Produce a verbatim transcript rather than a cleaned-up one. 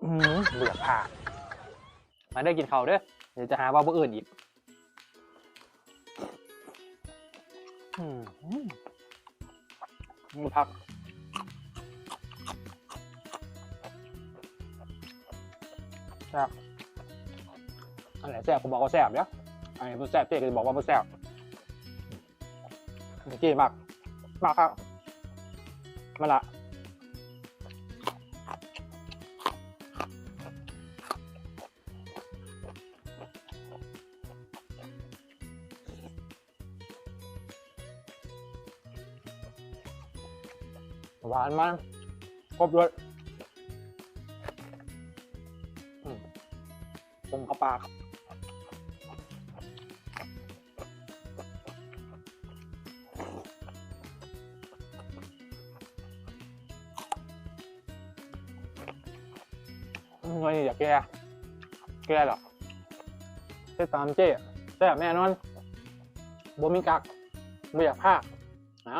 อืมเบื่อผ้า มาเด้อกินข้าวเด้อ เดี๋ยวจะหาว่าบ่อื่นอีก อืมมันผักแซ่บ อันไหนแซ่บก็บอกว่าแซ่บเด้อ อันไหนบ่แซ่บเจ๊ก็จะบอกว่าบ่แซ่บ เมื่อกี้มาก มากครับ มันละ หวานมัน ครบรส อืม ผมเข้าปาก อืม หน่วยนี้อยากแก่ แก่หรอก เจ๊ตามเจ๊ แซ่บแน่นอน บ่มีกัก บ่อยากพลาด เอา